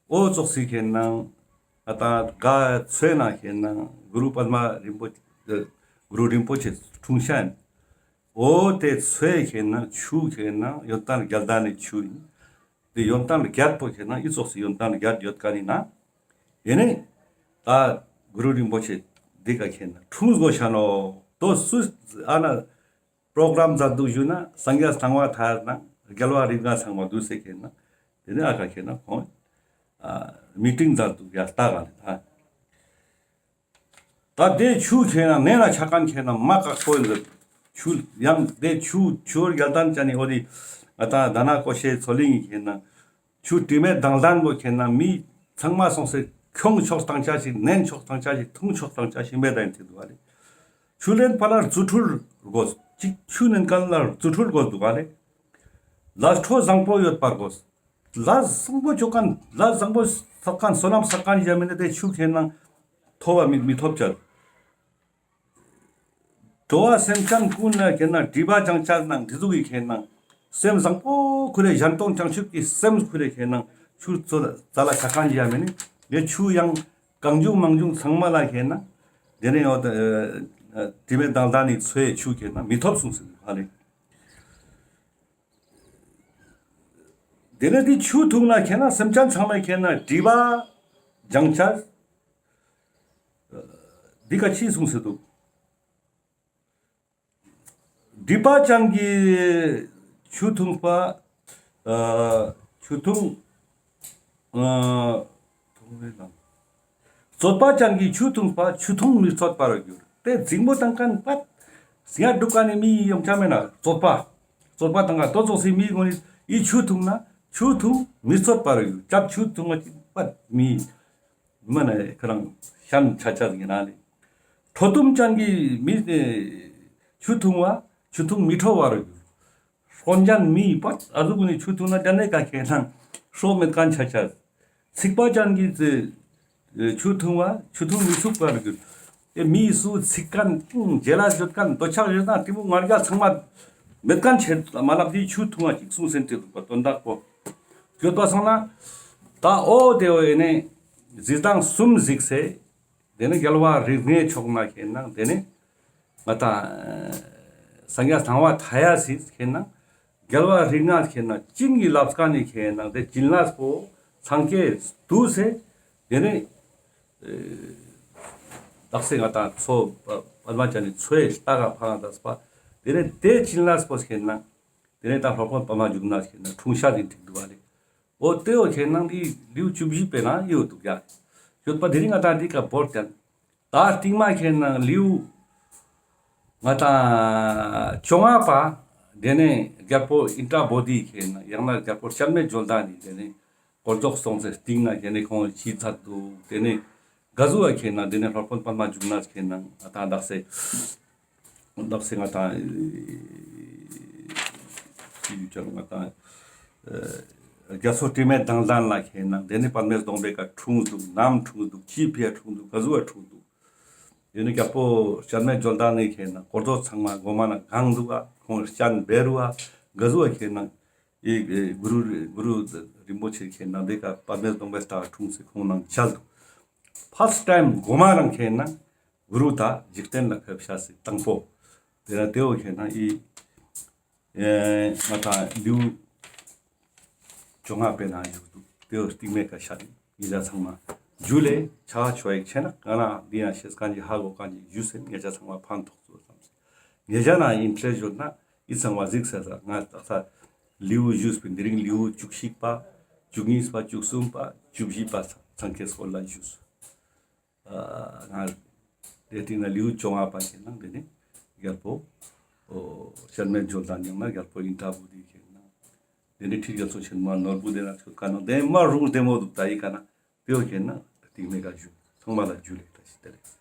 འོ་ཙོགས་སི་ཁེ་ན་ཨ་ད་ག་མཚོའི་ནང་ཁེ་ན་གུ་རུ་པདྨ་རིན་པོ་ཆེ་གུ་རུ་རིན་པོ་ཆེ་འཁྲུངས་ཤ་ཡིན། འོ་དེ་མཚོའི་ཁེ་ན་ཆུ་ཁེ་ན་ཡོན་ཏན་བརྒྱད་ལྡན་ནི་ཆུ་ཡིན། དེ་ཡོན་ཏན་བརྒྱད་པོ་ཁེ་ན་ཨི་ཙོགས་སི་ཡོན་ཏན་བརྒྱད་ཡོད་ཀ་ནི་ན། ཡེ་ནས་ད་གུ་རུ་རིན་པོ་ཆེ་འདི་ཀ་ཁེ་ན་འཁྲུངས་དགོས་ཤ་ནོག་དོ་སུ་ཨ་ན་པྲོག་རམ་མཛད་འདུག་ཞུ་ན་སངས་རྒྱས་སྣང་བ་མཐའ་ཡས་ན་རྒྱལ་བ་རིགས་ལྔ་ཚང་མ་འདུས་སེ་ཁེ་ན་དེ་ནས་ཨ་ཀ་ཁེ་ན་ཁོང་ཨ་མི་ཊིང་མཛད་འདུག་ཡ་ལྟ་ག་ལེ་ད། ད་དེ་ཆུ་ཁེ་ན་ནེ་ན་ཆ་མཁན་ཁེ་ན་མ་ཀག་པོ་ཡིན་ཟེར། ཆུ་ཡང་དེ་ཆུ་ཆུ་བརྒྱད་ལྡན་ཅན་ནི་འོ་དེ་ང་ཏང་དྷ་ན་ཀོ་ཤའི་མཚོ་གླིང་ཁེ་ན་ཆུ་དྲི་མེད་མདངས་ལྡན་པོ་ཁེ་ན་མི་ཚང་མ་སོང་སེ་ཁྱོང་ཆོག་སྟངས་ཆ་ཞིག་ནན་ཆོག་སྟངས་ཆ་ཞིག་འཐུང་ཆོག་སྟངས་ཆ་ཞིག་མེད་ད་ཡིན་ཐིག་འདུག་ག་ལེ། ཆུ་ལེན་པ་ལ་རྫུ་འཕྲུལ་དགོས། གཅིག་ཆུ་ནན་མཁན་ལ་རྫུ་འཕྲུལ་དགོས་འདུག་ག་ལེ། ལས་འཕྲོ་བཟང་པོ་ཡོད་པ་དགོས། ལས་བཟང་པོ་བཅོ་མཁན་ལས་བཟང་པོ་བསགས་མཁན་བསོད་ནམས་བསགས་མཁན་ཡ་མེད་ན་དེ་ཆུ་ཁེ་ན་ཐོབ་པ་མི་མི་ཐོབ་ཅག་འགྲོ་བ་སེམས་ཅན་ཀུན་ལ་ཁེ་ན་སྒྲིབ་པ་སྦྱང་ཆ་ནང་འདི་ཟུག་གི་ཁེ་ན་སེམས་བཟང་པོ་ཁུ་རེ་གཞན་དོན་བྱང་ཆུབ་ཀྱི་སེམས་ཁུ་རེ་ཁེ་ན་ ཆུ་རྩ་ལ་ཆ་ཁན་ཅིག་ཡ་མེད་ནི་དེ་ཆུ་ཡང་གང་བྱུང་མང་བྱུང་ཚང་མ་ལ་ཁེ་ན་དེ་ནས་ཡོད་དྲི་མེད་མདངས་ལྡན་ནི་མཚོའི་ཆུ་ཁེ་ན་མི་ཐོབ་གསུངས་སེ་ཧ་ལེ། དེ་ནས་དེ་ཆུ་འཐུང་ན་ཁེ་ན་སེམས་ཅན་ཚང་མས་ཁེ་ན་སྒྲིབ་པ་སྦྱང་ཆ་འདི་ཀ་ཅི་གསུངས་སེ་འདུག། སྒྲིབ་པ་ཅན་གྱི་ཆུ་འཐུང་པ། ཨ་ཆུ་འཐུང་། ཨ་འཐུང་བའི་ལམ། རྩོད་པ་ཅན་གྱི་ཆུ་འཐུང་པ་ཆུ་འཐུང་མི་རྩོད་པར་འགྱུར། དེ་འཛིང་མོ་བཏང་ཁན་པ་སྙ་དྲུག་ཁན་ནི་མི་ཡོང་ཆ་མེད་ན་རྩོད་པ། རྩོད་པ་བཏང་ཁན་དོ་ཙོགས་སི་མི་ངོ་ནི་ཨི་ཆུ་འཐུང་ན་ཆུ་འཐུང་མི་རྩོད་པར་འགྱུར། ཅབ་ཆུ་འཐུང་བ་ཅིག་པ་མི་མ་ན་ཁ་རང་ཤན་ཆ་ཆ་ཡིན་ན་ལེ། ཁྲོ་གཏུམ་ཅན་གྱི་མི་ཆུ་འཐུང་བ་ཆུ་འཐུང་མི་ཁྲོ་བར་འགྱུར། ཧྲོན་ཅན་མི་པ་ཨ་ཟུག་གུན་ནི་ཆུ་འཐུང་ན་ཅན་ནེ་ཀ་ཁེ་ན་ཧྲོ་མེད་ཁན་ཆ་ཆ། ཚིག་པ་ཅན་གྱི་ཆུ་འཐུང་བ་ཆུ་འཐུང་མི་ཚུགས་པར་འགྱུར། ཨེ་མི་སུ་ཚིག་ཁན་ཇེ་ལ་ཡོད་ཁན་འདོད་ཆགས་ཡོད་ན་དེ་མོ་ང་རྒྱལ་ཚང་མ་མེད་ཁན་ཆེ་མ་ལབ་དེ་ཆུ་འཐུང་བ་ཅིག་གསུངས་སེ་འདུག་པ་དོན་དག་པོ། ཡོད་པ་སོང་ན་ད་འོ་དེ་འོ་ཨེ་ནེ་གཟིགས་སྟངས་གསུམ་གཟིགས་སེ། དེ་ནས་རྒྱལ་བ་རིགས་ལྔའི་ཕྱོགས་ན་ཁེ་ན་དེ་ནས་ང་དང་སངས་རྒྱས་དང་བ་མཐའ་ཡས་སི་ཁེ་ན་རྒྱལ་བ་རིགས་ལྔ་ཁེ་ན་བྱིན་གྱིས་བརླབས་ཁན་ནི་ཁེ་ན་དེ་བྱིན་རླབས་པོ་ཚང་ཁེ་དུག་སེ་དེ་ནས་དག་སེ་ང་དང་མཚོ་པདྨ་ཅན་ནི་མཚོའི་ལྟག་ག་ཕང་དག་པ། དེ་ནས་དེ་བྱིན་རླབས་པོ་ཁེ་ན་དེ་ནས་ད་སློབ་དཔོན་པདྨ་འབྱུང་གནས་ཁེ་ན་འཁྲུངས་ཤག་ཡིན་ཐིག་འདུག་པ་ལེ། འོ་དེ་འོ་ཁེ་ན་འདི་ལེའུ་བཅུ་བཞི་པའི་ནང་ཡོད་འདུག་ཡ། ཡོད་པ་དེ་རིང་ང་དང་འདི་ཀ་བོར་ཏེ། ད་རྟིང་མ་ཁེ་ན་ལེའུ་ང་དང་བཅོ་ལྔ་པ། དེ་ནས་རྒྱལ་པོ་ཨིནྡྲ་བོ་དྷི་ཁེ་ན་ཡང་ན་རྒྱལ་པོ་སྤྱན་མེད་འབྱོར་ལྡན་ནི་དེ་ནས་དཀོར་མཆོག་སྟོང་ཚེ་སྟིང་ན་ཁེ་ན་ཁོང་ཤི་ཚར་འདུག། དེ་ནས་ག་ཟུག་པ་ཁེ་ན་དེ་ནས་སློབ་དཔོན་པདྨ་འབྱུང་གནས་ཁེ་ན་ང་དང་དག་སེ་དག་སེ་ང་དང་ཅི་ཡུལ་ཆར་ང་དང་རྒྱ་མཚོ་དྲི་མེད་མདངས་ལྡན་ལ་ཁེ་ན་དེ་ནས་པདྨའི་སྡོང་པོའི་ཀ་འཁྲུངས་འདུག། ནམ་འཁྲུངས་འདུག། ཅི་ཕི་ཡ་འཁྲུངས་འདུག། ག་ཟུག་པ་འཁྲུངས་འདུག། དེ་ནས་རྒྱལ་པོ་སྤྱན་མེད་འབྱོར་ལྡན་ནི་ཁེ་ན་དཀོར་མཆོག་ཚང་མ་གོ་མ་ན་གང་འདུག་ག། ཁོང་སྤྱན་འབེ་རུ་བ་ག་ཟུག་པ་ཁེ་ན་ཨི་གུ་རུ་གུ་རུ་རིན་པོ་ཆེ་ཁེ་ན་དེ་ཀ་པདྨའི་སྡོང་པོའི་ལྟག་འཁྲུངས་སེ་ཁོང་ནང་མཇལ་འདུག། ཕར་སི་ཊའིམ་གོ་མ་རང་ཁེ་ན་གུ་རུ་ད་འཇིག་རྟེན་ལ་ཕེབས་ཤག་སི་དང་པོ། དེ་ན་དེ་བོ་ཁེ་ན་ཨི་ཨེ་ང་དང་ལེའུ་བཅོ་ལྔ་པའི་ནང་ཡོད་འདུག། དེ་བོ་སྟིང་མའི་ཀ་ཤད་ཡིན། ཉེ་ཞ་ཚང་མ་ཇུ་ལེ། ཆ་ཆོ་ཡིག་ཆེ་ན་ག་ན་འདི་ཡང་ཤེས་ཁན་ཅིག་ཧ་གོ་ཁན་ཅིག་ཞུས་སེ་ཉེ་ཞ་ཚང་མ་ཕན་ཐོགས་ཚུལ་བསམ་སེ། ཉེ་ཞ་ན་ཨིན་ཊ་རེ་སི་ཊ་ཡོད་ན་ཨི་ཚང་མ་གཟིགས་ས་ས་ང་ད་ས་ལེའུ་ཞུས་པའི་འདི་རིང་ལེའུ་བཅུ་གཅིག་པ་བཅུ་གཉིས་པ་བཅུ་གསུམ་པ་བཅུ་བཞི་པ་ཚང་ཁའི་སྐོར་ལ་ཞུས། ཨ་ང་དེ་སྟིང་ན་ལེའུ་བཅོ་ལྔ་པ་ཁེ་ན་དེ་ནི་རྒྱལ་པོ་ཨོ་སྤྱན་མེད་འབྱོར་ལྡན་ཡང་ན་རྒྱལ་པོ་ཨིནྡྲ་བོ་དྷི་ཁེ་ན་དེ་ནི་ཁྲི་རྒྱ་མཚོ་ཆེན་མོ་ནོར་བུ་དེ་ན་ཆོད་ཀ་ནོ་དེ་མ་རུང་དེ་མོ་འདུག། ད་ཡི་ཀ་ན་དེ་བོ་ཁེ་ན་སྟིང་མའི་ཀ་ཞུ། ཚང་མ་ལ་ཇུ་ལེ། བཀྲ་ཤིས་བདེ་ལེགས།